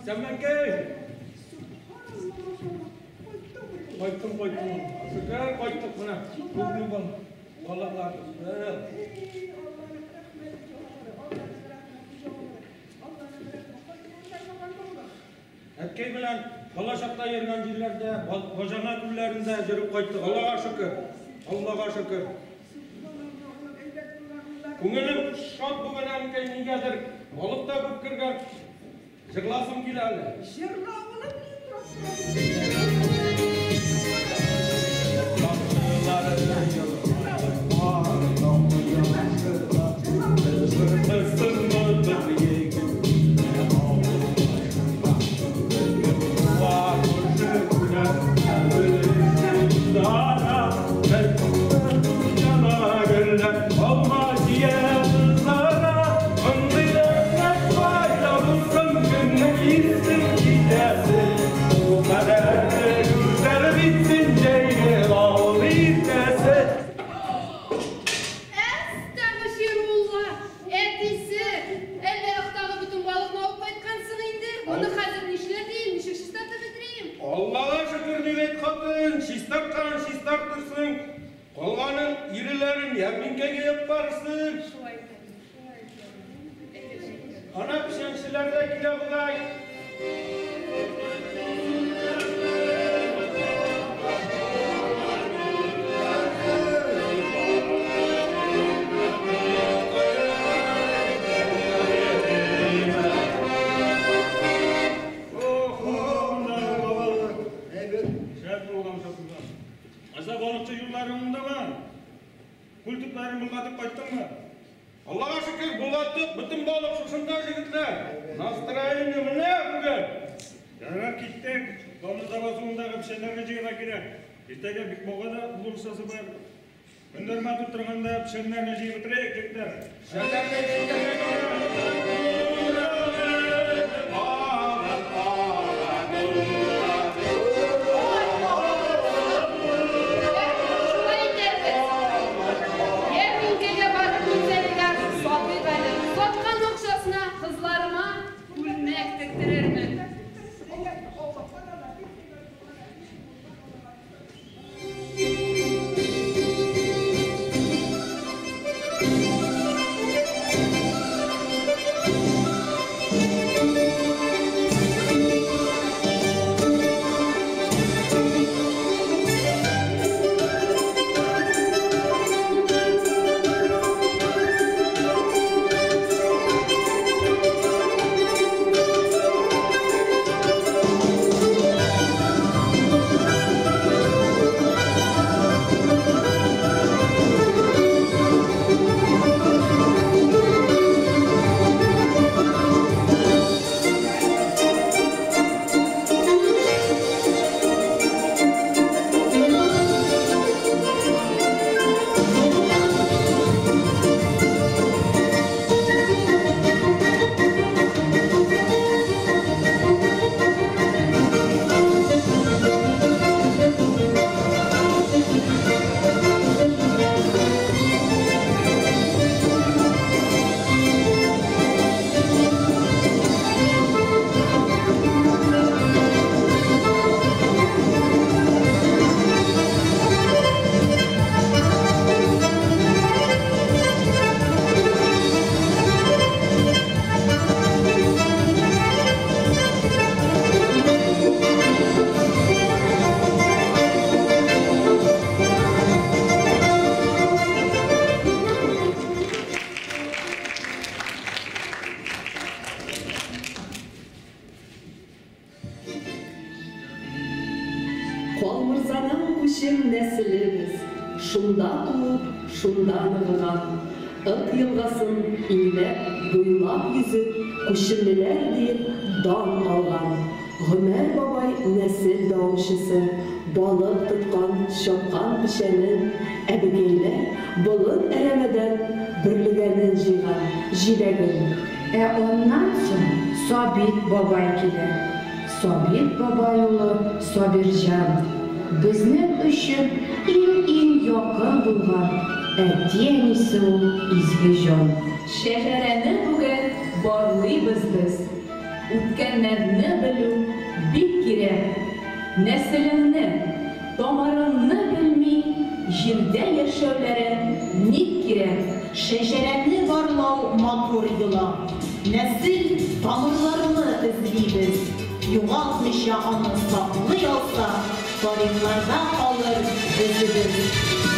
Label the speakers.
Speaker 1: Сәмәкәй! Кайттым, кайттым. Шөкер, кайттык менә. Күпме бал. Балалар. Әткәй белән бала чакта йөргән җирләрдә, баҗана күлләрендә йөреп кайттык. Аллага шөкер. Аллага шөкер. Күңелем шат бүген, әнкәй, нигәдер. Балык та күп кергән. Җырласым килә әле.
Speaker 2: Җырла, улым, ни торасың?
Speaker 3: Әстәгъфирулла! Әтисе, әллә яктагы бөтен балыкны алып кайткансың инде? Моны хәзер нишләтим, ничек чистартып бетерим?
Speaker 1: Аллага шөкер дип әйт, хатын, чистарткан чистартырсың, калганын иреләрен ярминкәгә яппарсың.
Speaker 3: Шулай итәрмен, шулай итәрмен.
Speaker 1: Ана печәнчеләр дә килә бугай.
Speaker 4: Шәп булган шапылган. Аса балыкчы юлларыңдамы? Күл төпләрен болгатып кайттыңмы?
Speaker 1: Аллага шөкер, болгаттык, бөтен балык шушында, егетләр. Настроение менә бүген.
Speaker 4: Ярар, киттек. Камырда басуындагы печәннәрне җыярга кирәк. Иртәгә Бикбауга да булышасы бар. Көннәр матур торганда печәннәрне җыеп бетерәйек, егетләр.
Speaker 1: Печәннәрне җыярга кирәк.
Speaker 3: Шулай итәрбез. Ярминкәгә барып Минзәләгә сатыйк әле. Саткан акчасына кызларыма күлмәк тектерермен.
Speaker 5: Калмырзаның күчем нәселебез, шунда туып, шунда ныгыган. Ык елгасын иңләп, буйлап йөзеп, күчемлеләр диеп дан алган. Гомәр бабай нәсел дәвамчысы, балык тоткан, чапкан печәнен, әбекәйләр болын әрәмәдән бөрлегәнен җыйган, җиләген.
Speaker 6: Ә аннан соң Сабит бабай килә. Сабит бабай улы Сабирҗан. безнең өчен иң-иң якын булган әти-әнисе ул изге җан.
Speaker 7: Шәҗәрәне бүген барлыйбыз без. Үткәннәрне белү бик кирәк. Нәселеңне, тамырыңны белми җирдә яшәүләре ник кирәк?
Speaker 8: Шәҗәрәне барлау матур йола. Нәсел тамырларны эзлибез. Югалтмыйча аны саклый алсак, тарихларда калыр эзебез.